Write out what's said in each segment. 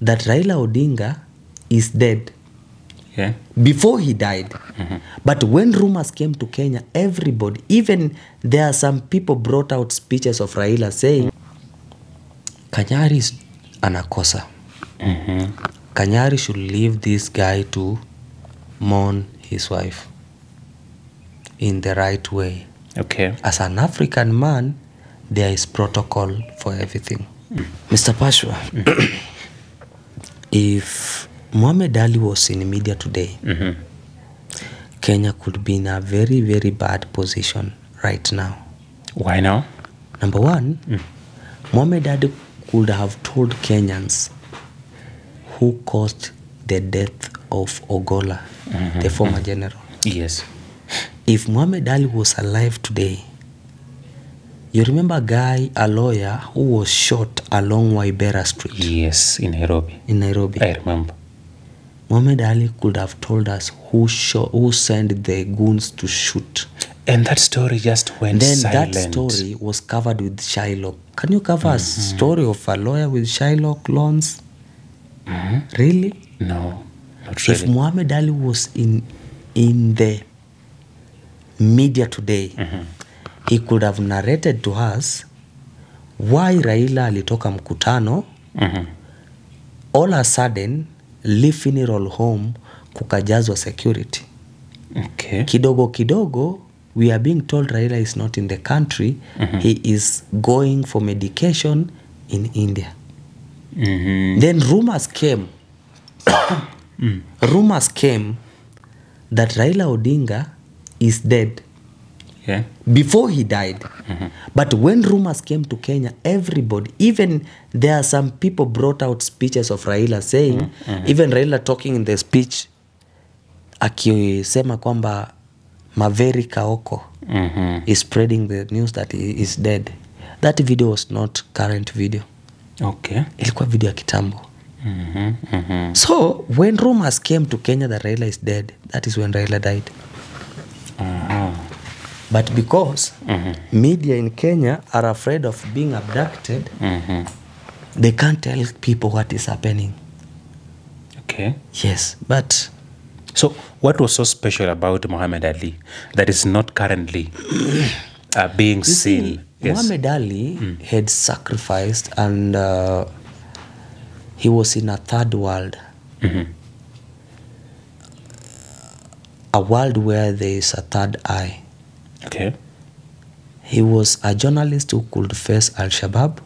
that Raila Odinga is dead. Yeah. Before he died. But when rumors came to Kenya, everybody, even there are some people brought out speeches of Raila saying, Kanyari is anakosa. Kanyari should leave this guy to mourn his wife in the right way. Okay. As an African man, there is protocol for everything. Mr. Pashwa, if Muhammad Ali was in media today, Kenya could be in a very, very bad position right now. Why now? Number one, Muhammad Ali could have told Kenyans who caused the death of Ogola, the former general. Yes. If Muhammad Ali was alive today, you remember a guy, a lawyer, who was shot along Waibera Street? Yes, in Nairobi. In Nairobi. I remember. Muhammad Ali could have told us who sent the goons to shoot. And that story just went silent. That story was covered with Shylock. Can you cover a story of a lawyer with Shylock loans? Really? No, not really. If Muhammad Ali was in the media today, he could have narrated to us why Raila alitoka mkutano, all of a sudden, Lee Funeral Home kukajazwa security. Okay. Kidogo kidogo, we are being told Raila is not in the country. He is going for medication in India. Then rumors came. Rumors came that Raila Odinga is dead. Yeah. Before he died. But when rumors came to Kenya, everybody, even there are some people brought out speeches of Raila saying, even Raila talking in the speech, akisema kwamba Maveri Kaoko is spreading the news that he is dead. That video was not current video. Okay. Ilikuwa video ya kitambo. So, when rumors came to Kenya that Raila is dead, that is when Raila died. But because media in Kenya are afraid of being abducted, they can't tell people what is happening. Okay. Yes, but... So, what was so special about Muhammad Ali that is not currently being seen? See, Yes. Muhammad Ali had sacrificed and he was in a third world. A world where there is a third eye. Okay. He was a journalist who could face Al-Shabaab.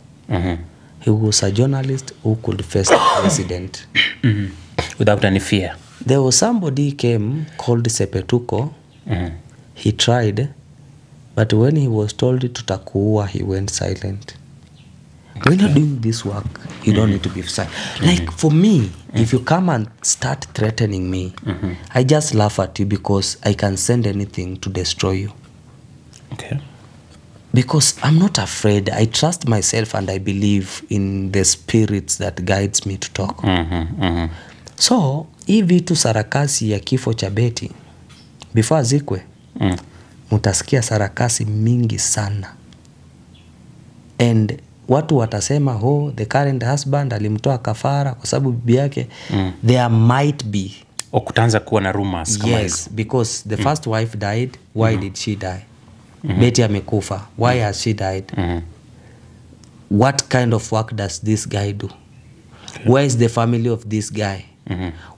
He was a journalist who could face the president. Without any fear. There was somebody came called Sepetuko. He tried, but when he was told tutakuua, he went silent. When you're doing this work, you don't need to be silent. Like for me, if you come and start threatening me, I just laugh at you because I can send anything to destroy you. Okay. Because I'm not afraid. I trust myself and I believe in the spirits that guides me to talk. So, hii vitu sarakasi ya kifo cha Betty, before azikwe, mutasikia sarakasi mingi sana. And watu watasema, oh, the current husband alimtoa kafara kwa sababu bibi yake. There might be. Okutanza kuwa na rumors kama hizo. Yes, because the first wife died. Why did she die? Betty amekufa. Why has she died? What kind of work does this guy do? Where is the family of this guy?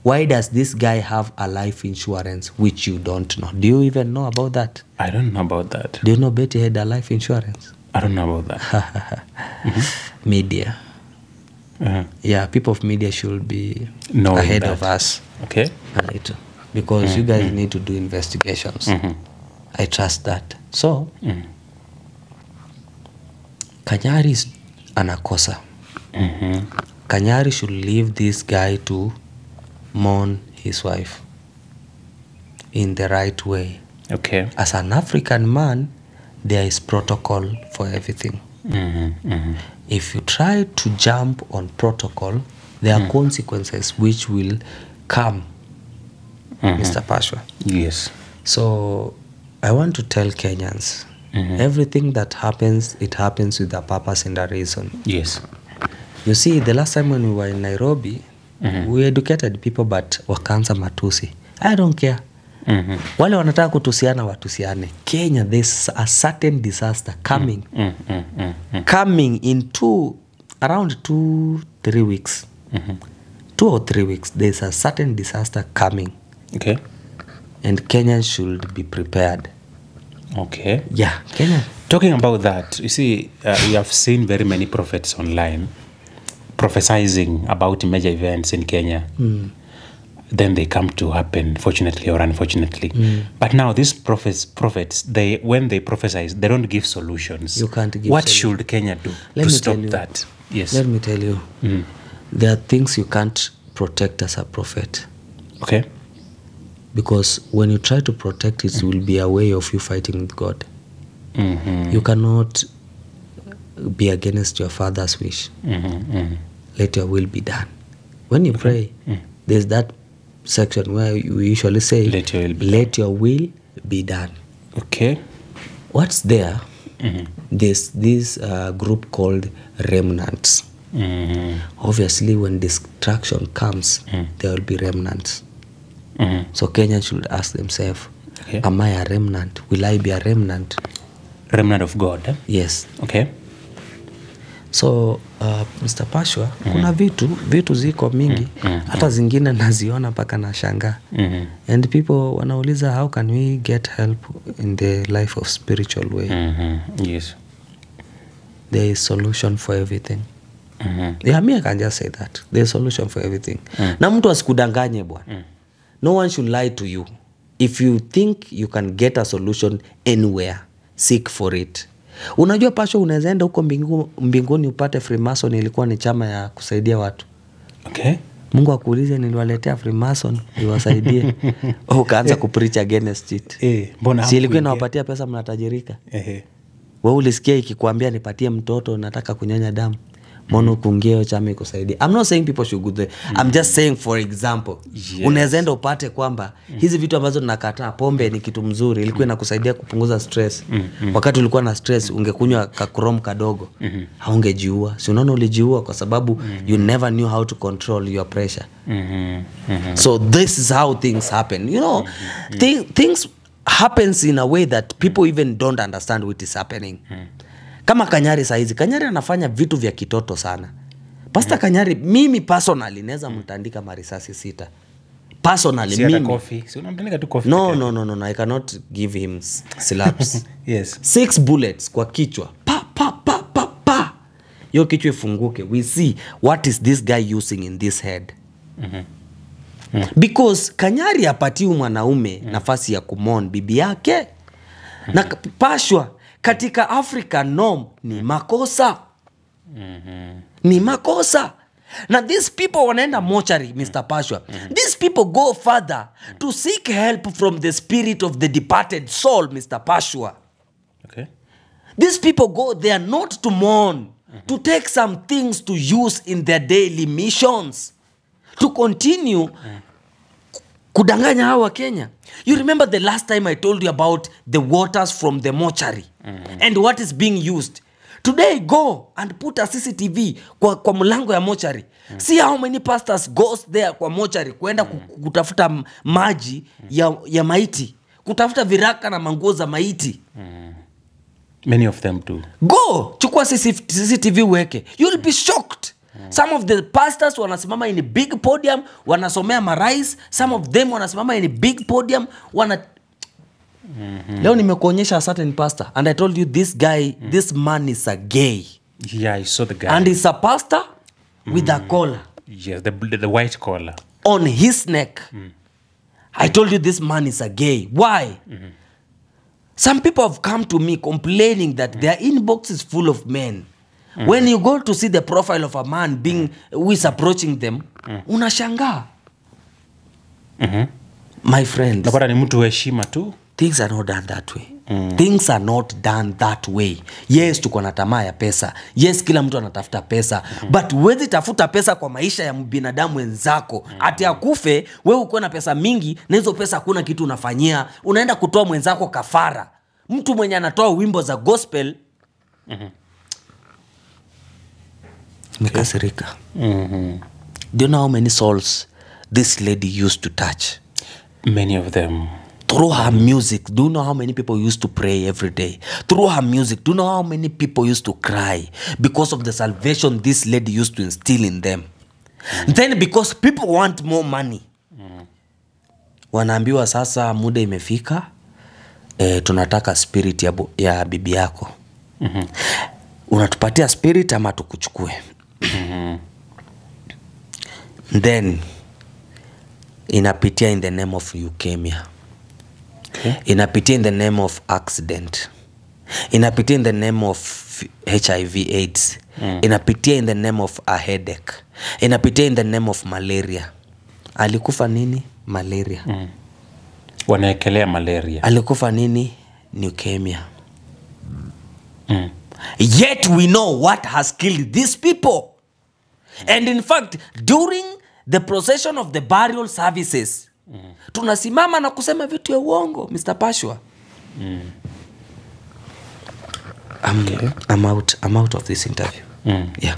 Why does this guy have a life insurance which you don't know? Do you even know about that? I don't know about that. Do you know Betty had a life insurance? I don't know about that. Media. Yeah, people of media should be Knowing ahead that. of us. Okay. A little. Because you guys need to do investigations. I trust that. So, Kanyari is anakosa. Kanyari should leave this guy to mourn his wife in the right way. Okay. As an African man, there is protocol for everything. If you try to jump on protocol, there are consequences which will come, Mr. Pashwa. Yes. So, I want to tell Kenyans, everything that happens, it happens with a purpose and a reason. Yes. You see, the last time when we were in Nairobi, we educated people, but wakaanza matusi. I don't care. Wale wanataka kutusiana watusiane. Kenya, there's a certain disaster coming. Coming in around 2-3 weeks. 2 or 3 weeks, there's a certain disaster coming. Okay. And Kenyans should be prepared. Okay. Yeah, Kenya. Talking about that, you see, we have seen very many prophets online prophesying about major events in Kenya. Then they come to happen, fortunately or unfortunately. But now these prophets, when they prophesy, they don't give solutions. You can't give What solutions. should Kenya do Let to me stop tell you. that? Yes. Let me tell you. There are things you can't protect as a prophet. Okay. Because when you try to protect it, it will be a way of you fighting with God. You cannot be against your father's wish. Let your will be done. When you pray, there's that section where we usually say, let your will be done. Okay. What's there? There's this group called remnants. Obviously, when destruction comes, there will be remnants. So Kenyans should ask themselves, am I a remnant? Will I be a remnant? Remnant of God. Eh? Yes. Okay. So Mr. Pashwa, kuna vitu ziko mingi, hata zingine naziona mpaka nashangaa. And people wanauliza, how can we get help in the life of spiritual way? Yes. There is solution for everything. Yeah, me I can just say that. There is solution for everything. Na mtu asikudanganye bwana. No one should lie to you. If you think you can get a solution anywhere, seek for it. Unajua Pasho, unaweza enda huko mbinguni upate Freemason ilikuwa ni chama ya kusaidia watu. Okay. Mungu akuulize niliwaletea Freemason iwasaidie. Ukaanza kupreach against it. Si ilikuwa inawapatia pesa mnatajirika. Wewe ulisikia ikikwambia nipatie mtoto nataka kunyonya damu. Mono kungeo chama kusaidia. I'm not saying people should go there. I'm just saying for example. Yes. Unaweza enda upate kwamba hizi vitu ambazo tunakataa, pombe ni kitu mzuri, ilikuwa inakusaidia kupunguza stress. Wakati ulikuwa na stress ungekunywa kakrom kadogo. Haungejiua. Si unaona ulijiua kwa sababu you never knew how to control your pressure. So this is how things happen. You know, things happens in a way that people even don't understand what is happening. Kama Kanyari saizi, Kanyari anafanya vitu vya kitoto sana. Pastor Kanyari, mimi personally naweza mtandika marisasi 6. Personally, si mimi. Si unamtandika tu coffee. No, I cannot give him slaps. Yes. 6 bullets kwa kichwa. Pa. Yo kichwa ifunguke. We see what is this guy using in this head. Because Kanyari hapati mwanaume nafasi ya kumon bibi yake. Na Pashwa katika Africa norm ni makosa. Ni makosa. Now these people wanaenda mortuary, Mr. Pashwa. These people go further to seek help from the spirit of the departed soul, Mr. Pashwa. Okay. These people go there not to mourn, to take some things to use in their daily missions, to continue kudanganya hawa Kenya. You remember the last time I told you about the waters from the mortuary and what is being used. Today go and put a CCTV kwa mlango ya mortuary. See how many pastors goes there kwa mortuary kuenda kutafuta maji ya maiti, kutafuta viraka na manguo za maiti. Many of them too. Go, chukua CCTV weke. You'll be shocked. Some of the pastors wanasimama in a big podium, wanasomea marais. Some of them wanasimama in a big podium, Leo nimekuonyesha a certain pastor and I told you this guy, this man is a gay. Yeah, I saw the guy. And he's a pastor with a collar. Yes, the white collar. On his neck. I told you this man is a gay. Why? Some people have come to me complaining that their inbox is full of men. When you go to see the profile of a man who is approaching them, unashangaa. My friends, Napata ni mtu heshima tu. things are not done that way. Things are not done that way. Yes, tuko na tamaa ya pesa. Yes, kila mtu anatafuta pesa. But huwezi tafuta pesa kwa maisha ya binadamu wenzako. Ati akufe, wewe uko na pesa mingi, na hizo pesa hakuna kitu unafanyia. Unaenda kutoa mwenzako kafara. Mtu mwenye anatoa wimbo za gospel. Nimekasirika. Do you know how many souls this lady used to touch? Many of them. Through her music, do you know how many people used to pray every day? Through her music, do you know how many people used to cry because of the salvation this lady used to instill in them? Then because people want more money, wanaambiwa sasa muda imefika, tunataka spirit ya bibi yako. Unatupatia spirit ama tukuchukue? Then inapitia in the name of leukemia. Inapitia in the name of accident. Inapitia in the name of HIV AIDS. Inapitia in the name of a headache. Inapitia in the name of malaria. Alikufa nini? Malaria. Wanaekelea malaria. Alikufa nini? Leukemia. Yet we know what has killed these people. And in fact, during the procession of the burial services, tunasimama na kusema vitu ya uongo, Mr. Pashwa. I'm out of this interview. Yeah.